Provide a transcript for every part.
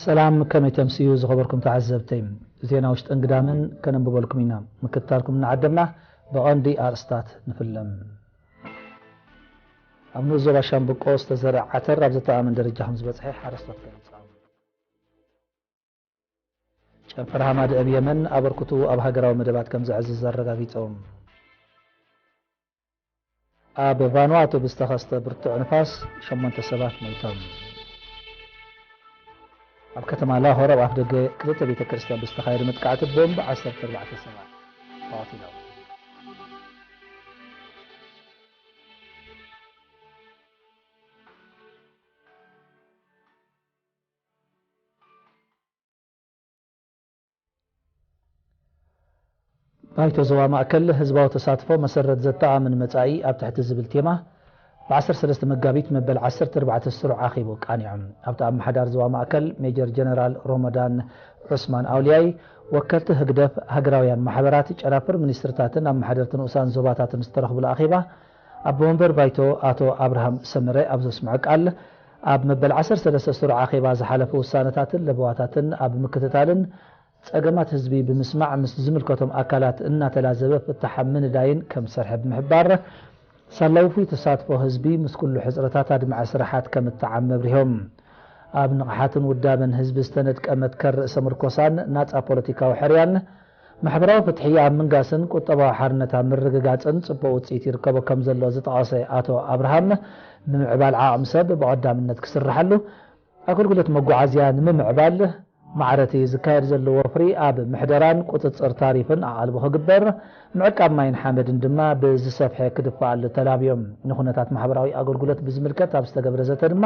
ሰላም፣ ከመይ ተምስዩ ዝኸበርኩም ተዓዘብተይ? ዜና ውሽጥን ግዳምን ከነንብበልኩም ኢና። ምክትታልኩም እናዓደምና ብቐንዲ ኣርእስታት ንፍለም። ኣብ ንኡስ ዞባ ሻምብቆ ዝተዘርአ ዓተር ኣብ ዘተኣማምን ደረጃ ከም ዝበጽሐ ሓረስቶት ገሊጾም። ጨንፈር ሃማደኤ ኣብ የመን ኣበርክትኡ ኣብ ሃገራዊ መደባት ከም ዘዕዝዝ ኣረጋጊጾም። ኣብ ቫኑዋቱ ብዝተኸስተ ብርቱዕ ንፋስ ሸሞንተ ሰባት ሞይቶም። ኣብ ከተማ ላሆር ኣብ ኣፍደገ ክልተ ቤተ ክርስቲያን ብዝተኻየደ መጥቃዕቲ ቦምብ ዓሰርተ ኣርባዕተ ሰባት ተቐቲሎም። ባይቶ ዞባ ማእከል ህዝባዊ ተሳትፎ መሰረት ዘተኣማምን መጻኢ ኣብ ትሕቲ ዝብል ቴማ ብ ዓሰርተ ሰለስተ መጋቢት መበል ዓሰርተ ኣርባዕተ ስሩዕ ኣኼቡ ቃኒዑ። ኣብቲ ኣመሓዳሪ ዞባ ማእከል ሜጀር ጀነራል ሮመዳን ዑስማን ኣውልያይ፣ ወከልቲ ህግደፍ፣ ሃገራውያን ማሕበራት፣ ጨናፍር ሚኒስትርታትን ኣመሓደርቲ ንኡሳን ዞባታትን ዝተረኽብሉ ኣኼባ ኣቦ መንበር ባይቶ ኣቶ ኣብርሃም ሰመረ ኣብ ዘስምዖ ቃል፣ ኣብ መበል ዓሰርተ ሰለስተ ስሩዕ ኣኼባ ዝሓለፉ ውሳነታትን ለበዋታትን ኣብ ምክትታልን ጸገማት ህዝቢ ብምስማዕ ምስ ዝምልከቶም ኣካላት እናተላዘበ ፍታሕ ኣብ ምንዳይን ከም ዝሰርሐ ብምሕባር፣ ሳላ ውፉይ ተሳትፎ ህዝቢ ምስ ኩሉ ሕጽረታት ኣድማዒ ስራሓት ከም እተዓም መብሪሆም። ኣብ ንቕሓትን ውዳበን ህዝቢ ዝተነድቀ መትከል ርእሰ ምርኮሳን ናጻ ፖለቲካዊ ሕርያን፣ ማሕበራዊ ፍትሒ ኣብ ምንጋስን ቁጠባዊ ሓርነት ኣብ ምርግጋጽን ጽቡቕ ውጽኢት ይርከቦ ከም ዘሎ ዝጠቐሰ ኣቶ ኣብርሃም፣ ምምዕባል ዓቕሚ ሰብ ብቐዳምነት ክስርሓሉ፣ ኣገልግሎት መጓዓዝያ ንምምዕባል ማዕረቲ ዝካየድ ዘሎ ወፍሪ ኣብ ምሕደራን ቁጽጽር ታሪፍን ኣቓልቦ ክግበር፣ ምዕቃብ ማይን ሓመድን ድማ ብዝሰፍሐ ክድፈኣሉ ተላብዮም። ንኹነታት ማሕበራዊ ኣገልግሎት ብዝምልከት ኣብ ዝተገብረ ዘተ ድማ፣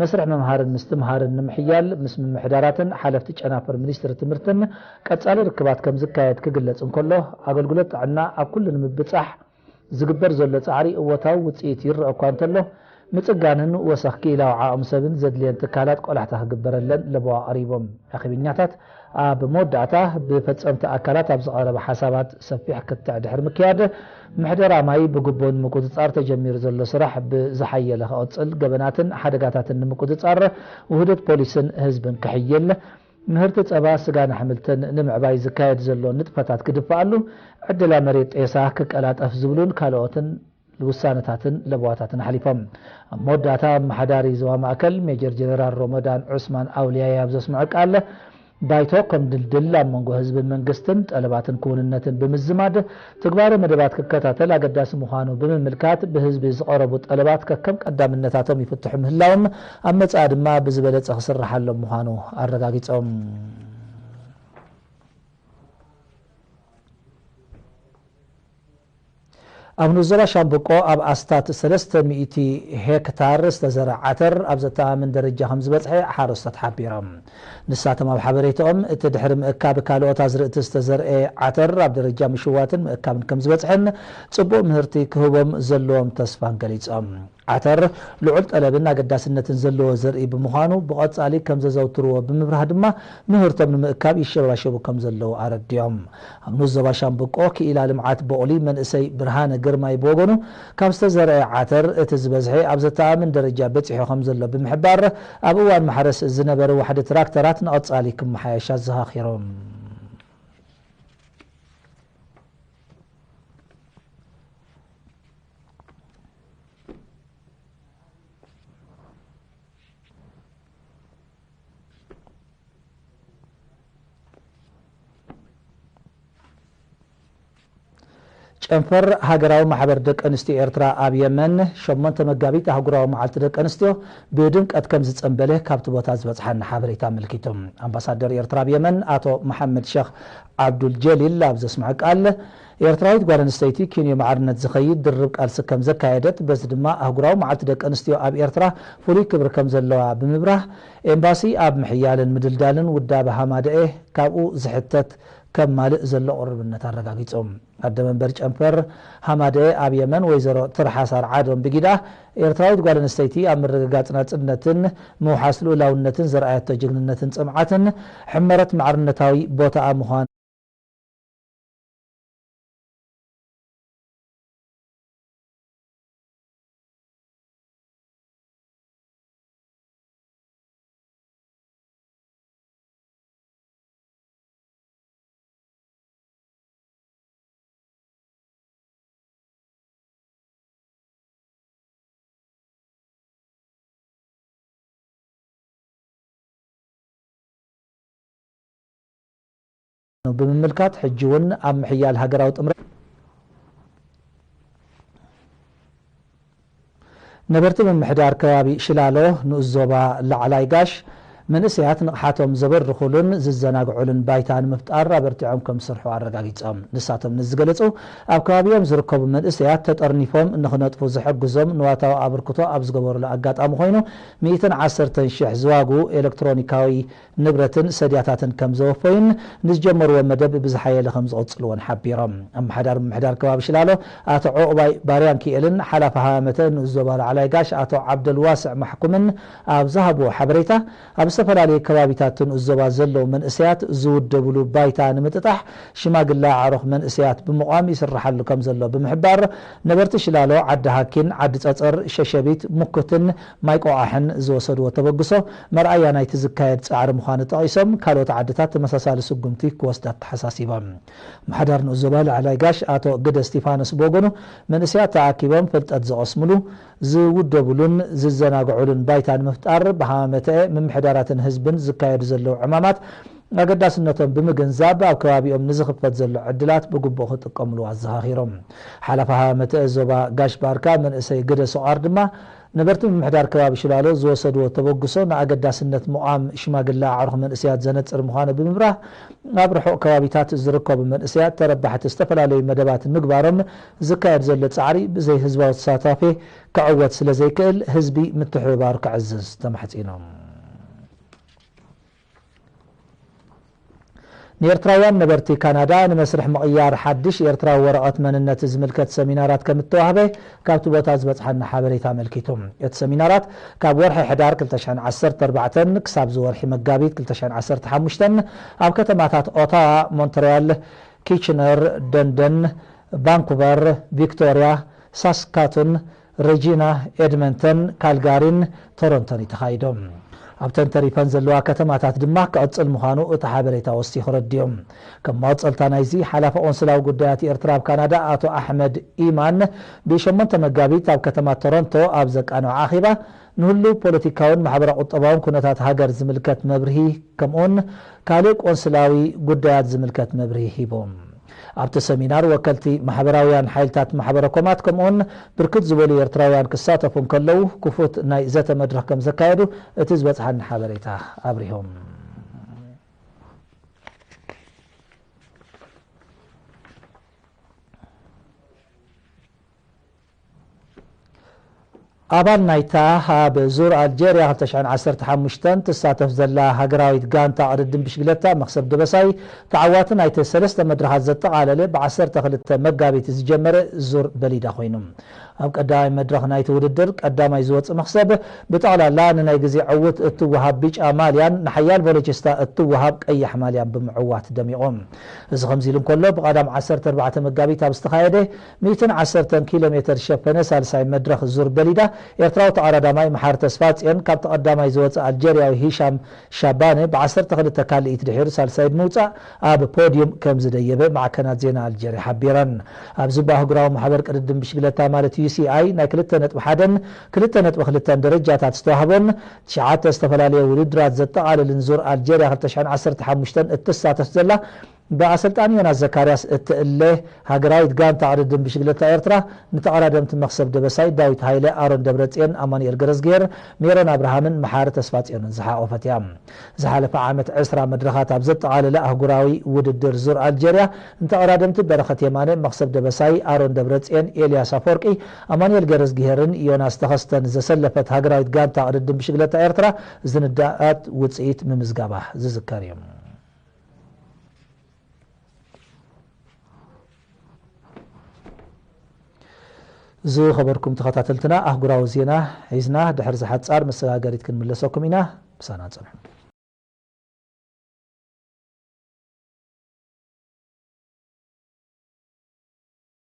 መስርሕ ምምሃርን ምስትምሃርን ንምሕያል ምስ ምምሕዳራትን ሓለፍቲ ጨናፍር ሚኒስትሪ ትምህርትን ቀጻሊ ርክባት ከም ዝካየድ ክግለጽ እንከሎ፣ ኣገልግሎት ጥዕና ኣብ ኩሉ ንምብጻሕ ዝግበር ዘሎ ጻዕሪ እወታዊ ውጽኢት ይረኣ እኳ እንተሎ፣ ምጽጋንን ወሰኽ ክኢላዊ ዓቕሚ ሰብን ዘድልየን ትካላት ቆላሕታ ክግበረለን ለበዋ ኣቕሪቦም። ኣኼበኛታት ኣብ መወዳእታ ብፈጸምቲ ኣካላት ኣብ ዝቐረበ ሓሳባት ሰፊሕ ክትዕ ድሕሪ ምክያድ፣ ምሕደራ ማይ ብግቡእ ንምቁጽጻር ተጀሚሩ ዘሎ ስራሕ ብዝሓየለ ክቕጽል፣ ገበናትን ሓደጋታትን ንምቁጽጻር ውህደት ፖሊስን ህዝብን ክሕይል፣ ምህርቲ ጸባ፣ ስጋን ኣሕምልትን ንምዕባይ ዝካየድ ዘሎ ንጥፈታት ክድፈኣሉ፣ ዕደላ መሬት ጤሳ ክቀላጠፍ ዝብሉን ካልኦትን ውሳነታትን ለበዋታትን ኣሕሊፎም። ኣብ መወዳእታ ኣመሓዳሪ ዞባ ማእከል ሜጀር ጀነራል ሮመዳን ዑስማን ኣውልያይ ኣብ ዘስምዖ ቃል፣ ባይቶ ከም ድልድል ኣብ መንጎ ህዝብን መንግስትን፣ ጠለባትን ክውንነትን ብምዝማድ፣ ትግባረ መደባት ክከታተል ኣገዳሲ ምዃኑ ብምምልካት፣ ብህዝቢ ዝቐረቡ ጠለባት ከከም ቀዳምነታቶም ይፍትሑ ምህላዎም፣ ኣብ መጻኢ ድማ ብዝበለጸ ክስርሓሎም ምዃኑ ኣረጋጊጾም። ኣብ ንኡስ ዞባ ሻምብቆ ኣብ ኣስታት ሰለስተ ሚእቲ ሄክታር ዝተዘርአ ዓተር ኣብ ዘተኣማምን ደረጃ ከም ዝበጽሐ ሓረስቶት ሓቢሮም። ንሳቶም ኣብ ሓበሬታኦም፣ እቲ ድሕሪ ምእካብ ካልኦት ኣዝርእቲ ዝተዘርአ ዓተር ኣብ ደረጃ ምሽዋትን ምእካብን ከም ዝበጽሐን ጽቡቕ ምህርቲ ክህቦም ዘለዎም ተስፋን ገሊጾም። ዓተር ልዑል ጠለብን ኣገዳስነትን ዘለዎ ዘርኢ ብምዃኑ፣ ብቐጻሊ ከም ዘዘውትርዎ ብምብራህ ድማ፣ ምህርቶም ንምእካብ ይሸባሸቡ ከም ዘለዉ ኣረዲኦም። ኣብ ንኡስ ዞባ ሻምብቆ ክኢላ ልምዓት ቦቕሊ መንእሰይ ብርሃነ ግርማይ ብወገኑ፣ ካብ ዝተዘርአ ዓተር እቲ ዝበዝሐ ኣብ ዘተኣማምን ደረጃ በጺሑ ከም ዘሎ ብምሕባር፣ ኣብ እዋን ማሕረስ ዝነበረ ዋሕዲ ትራክተራት ንቐጻሊ ክመሓየሽ ኣዘኻኺሮም። ጨንፈር ሃገራዊ ማሕበር ደቂ ኣንስትዮ ኤርትራ ኣብ የመን፣ ሸሞንተ መጋቢት ኣህጉራዊ መዓልቲ ደቂ ኣንስትዮ ብድምቀት ከም ዝጸንበለ ካብቲ ቦታ ዝበጽሓና ሓበሬታ ኣመልኪቱ። ኣምባሳደር ኤርትራ ኣብ የመን ኣቶ መሓመድ ሸኽ ዓብዱል ጀሊል ኣብ ዘስምዖ ቃል፣ ኤርትራዊት ጓል ኣንስተይቲ ኪንዮ ማዕርነት ዝኸይድ ድርብ ቃልሲ ከም ዘካየደት፣ በዚ ድማ ኣህጉራዊ መዓልቲ ደቂ ኣንስትዮ ኣብ ኤርትራ ፍሉይ ክብሪ ከም ዘለዋ ብምብራህ፣ ኤምባሲ ኣብ ምሕያልን ምድልዳልን ውዳበ ሃማደኤ ካብኡ ዝሕተት ከማልእ ዘሎ ቅሩብነት ኣረጋጊጹ። ኣደ መንበር ጨንፈር ሃማደኤ ኣብ የመን ወይዘሮ ትርሓስ ኣርዓዶም ብጊዳ፣ ኤርትራዊት ጓል ኣንስተይቲ ኣብ ምርግጋጽ ናጽነትን ምውሓስ ልኡላውነትን ዘርኣየቶ ጅግንነትን ጽምዓትን ሕመረት ማዕርነታዊ ቦታኣ ምዃኑ ብምምልካት፣ ሕጂ እውን ኣብ ምሕያል ሃገራዊ ጥምረት ነበርቲ ምምሕዳር ከባቢ ሽላሎ ንኡስ ዞባ ላዕላይ ጋሽ መንእሰያት ንቕሓቶም ዘበርኹሉን ዝዘናግዑሉን ባይታ ንምፍጣር ኣበርቲዖም ከም ዝሰርሑ ኣረጋጊጾም። ንሳቶም ንዝገለጹ፣ ኣብ ከባቢኦም ዝርከቡ መንእሰያት ተጠርኒፎም ንኽነጥፉ ዝሕግዞም ንዋታዊ ኣበርክቶ ኣብ ዝገበሩሉ ኣጋጣሚ ኮይኑ፣ ሚእትን ዓሰርተን ሽሕ ዝዋጉ ኤሌክትሮኒካዊ ንብረትን ሰድያታትን ከም ዘወፈዩን ንዝጀመርዎ መደብ ብዝሓየለ ከም ዝቕጽልዎን ሓቢሮም። ኣመሓዳሪ ምምሕዳር ከባቢ ሽላሎ ኣቶ ዑቕባይ ባርያንኪኤልን ሓላፊ ሃመተ ንኡስ ዞባ ላዕላይ ጋሽ ኣቶ ዓብደልዋስዕ ማሕኩምን ኣብ ዝሃብዎ ሓበሬታ፣ ኣብ ዝተፈላለዩ ከባቢታት ንኡስ ዞባ ዘለዉ መንእሰያት ዝውደብሉ ባይታ ንምጥጣሕ ሽማግለ ኣዕሩኽ መንእሰያት ብምቋም ይስራሓሉ ከም ዘሎ ብምሕባር፣ ነበርቲ ሽላሎ፣ ዓዲ ሃኪን፣ ዓዲ ጸጸር፣ ሸሸቢት፣ ሙኩትን ማይ ቆቓሕን ዝወሰድዎ ተበግሶ መርኣያ ናይቲ ዝካየድ ጻዕሪ ምዃኑ ጠቒሶም፣ ካልኦት ዓድታት ተመሳሳሊ ስጉምቲ ክወስዳ ኣተሓሳሲቦም። ኣመሓዳሪ ንኡስ ዞባ ላዕላይ ጋሽ ኣቶ ግደ እስቲፋኖስ ብወገኑ፣ መንእሰያት ተኣኪቦም ፍልጠት ዝቐስምሉ፣ ዝውደብሉን ዝዘናግዑሉን ባይታ ንምፍጣር ብሃመተ ምምሕዳራትን ህዝብን ዝካየዱ ዘለዉ ዕማማት ኣገዳስነቶም ብምግንዛብ፣ ኣብ ከባቢኦም ንዝኽፈት ዘሎ ዕድላት ብግቡእ ክጥቀምሉ ኣዘኻኺሮም። ሓላፊ ሃመተ ዞባ ጋሽ ባርካ መንእሰይ ግደ ሶቓር ድማ፣ ነበርቲ ምምሕዳር ከባቢ ሽላሎ ዝወሰድዎ ተበግሶ ንኣገዳስነት ምቋም ሽማግለ ኣዕሩኽ መንእሰያት ዘነጽር ምዃኑ ብምብራህ፣ ኣብ ርሑቕ ከባቢታት ዝርከቡ መንእሰያት ተረባሕቲ ዝተፈላለዩ መደባት ምግባሮም ዝካየድ ዘሎ ጻዕሪ ብዘይ ህዝባዊ ተሳታፌ ክዕወት ስለ ዘይክእል፣ ህዝቢ ምትሕብባሩ ከዕዝዝ ተማሕጺኖም። ንኤርትራውያን ነበርቲ ካናዳ ንመስርሕ ምቕያር ሓድሽ ኤርትራዊ ወረቐት መንነት ዝምልከት ሰሚናራት ከም እተዋህበ ካብቲ ቦታ ዝበጽሓና ሓበሬታ ኣመልኪቱ። እቲ ሰሚናራት ካብ ወርሒ ሕዳር ክልተ ሽሕን ዓሰርተ ኣርባዕተን ክሳብ ዝወርሒ መጋቢት ክልተ ሽሕን ዓሰርተ ሓሙሽተን ኣብ ከተማታት ኦታዋ፣ ሞንትርያል፣ ኪችነር፣ ደንደን፣ ቫንኩቨር፣ ቪክቶርያ፣ ሳስካቱን፣ ሬጂና፣ ኤድመንተን፣ ካልጋሪን ቶሮንቶን እዩ ተኻይዱ። ኣብተን ተሪፈን ዘለዋ ከተማታት ድማ ክቕጽል ምዃኑ እቲ ሓበሬታ ወሲኹ ረዲኡ። ከም መቐጸልታ ናይዚ፣ ሓላፊ ቆንስላዊ ጉዳያት ኤርትራ ኣብ ካናዳ ኣቶ ኣሕመድ ኢማን ብሸሞንተ መጋቢት ኣብ ከተማ ቶሮንቶ ኣብ ዘቃነዖ ኣኼባ፣ ንህሉው ፖለቲካውን ማሕበረ-ቁጠባውን ኩነታት ሃገር ዝምልከት መብርሂ፣ ከምኡውን ካልእ ቆንስላዊ ጉዳያት ዝምልከት መብርሂ ሂቦም። ኣብቲ ሰሚናር ወከልቲ ማሕበራውያን ሓይልታት ማሕበረ ኮማት ከምኡውን ብርክት ዝበሉ ኤርትራውያን ክሳተፉ እንከለዉ፣ ክፉት ናይ ዘተ መድረኽ ከም ዘካየዱ እቲ ዝበጽሓኒ ሓበሬታ ኣብሪሆም። ኣባል ናይታ ኣብ ዙር ኣልጀርያ ክልተ ሽሕን ዓሰርተ ሓሙሽተን ትሳተፍ ዘላ ሃገራዊት ጋንታ ቅድድም ብሽግለታ መኽሰብ ደበሳይ፣ ተዓዋቲ ናይቲ ሰለስተ መድረኻት ዘጠቓለለ ብዓሰርተ ክልተ መጋቢት ዝጀመረ ዙር በሊዳ ኮይኑ። ኣብ ቀዳማይ መድረኽ ናይቲ ውድድር ቀዳማይ ዝወጽእ መኽሰብ ብጠቕላላ ንናይ ግዜ ዕውት እትወሃብ ቢጫ ማልያን ንሓያል ቮሎችስታ እትወሃብ ቀያሕ ማልያን ብምዕዋት ደሚቑ። እዚ ከምዚ ኢሉ እንከሎ፣ ብቐዳም ዓሰርተ ኣርባዕተ መጋቢት ኣብ ዝተኻየደ ሚእትን ዓሰርተን ኪሎ ሜተር ዝሸፈነ ሳልሳይ መድረኽ ዙር በሊዳ፣ ኤርትራዊ ተቐዳዳማይ መሓሪ ተስፋጽዮን ካብቲ ቀዳማይ ዝወጸ ኣልጀርያዊ ሂሻም ሻባነ ብዓሰርተ ክልተ ካልኢት ድሒሩ ሳልሳይ ብምውጻእ ኣብ ፖድዩም ከም ዝደየበ ማዕከናት ዜና ኣልጀርያ ሓቢረን። ኣብዚ ብኣህጉራዊ ማሕበር ቅድድም ብሽግለታ ማለት ዩ ሲ ኣይ ናይ ክልተ ነጥቢ ሓደን ክልተ ነጥቢ ክልተን ደረጃታት ዝተዋህቦን ትሽዓተ ዝተፈላለየ ውድድራት ዘጠቓልልን ዙር ኣልጀርያ ክልተ ሽሕን ዓሰርተ ሓሙሽተን እትሳተፍ ዘላ ብኣሰልጣኒ ዮናስ ዘካርያስ እትእለ ሃገራዊት ጋንታ ቅድድም ብሽግለታ ኤርትራ ንተቐዳደምቲ መኽሰብ ደበሳይ ዳዊት ሃይለ፣ ኣሮን ደብረጽዮን፣ ኣማኑኤል ገረዝግሄር፣ ሜሮን ኣብርሃምን መሓሪ ተስፋጽዮንን ዝሓቖፈት እያ። ዝሓለፈ ዓመት ዕስራ መድረኻት ኣብ ዘጠቓለለ ኣህጉራዊ ውድድር ዙር ኣልጀርያ ንተቐዳደምቲ በረኸት የማነ፣ መኽሰብ ደበሳይ፣ ኣሮን ደብረጽዮን፣ ኤልያስ ኣፈወርቂ፣ ኣማኑኤል ገረዝግሄርን ዮናስ ተኸስተን ዘሰለፈት ሃገራዊት ጋንታ ቅድድም ብሽግለታ ኤርትራ ዝንዳኣት ውጽኢት ምምዝጋባ ዝዝከር እዩ። ዝኸበርኩም ተኸታተልትና፣ ኣህጉራዊ ዜና ሒዝና ድሕሪ ዝሓጻር መሰጋገሪት ክንምለሰኩም ኢና። ምሳና ጽንሑ።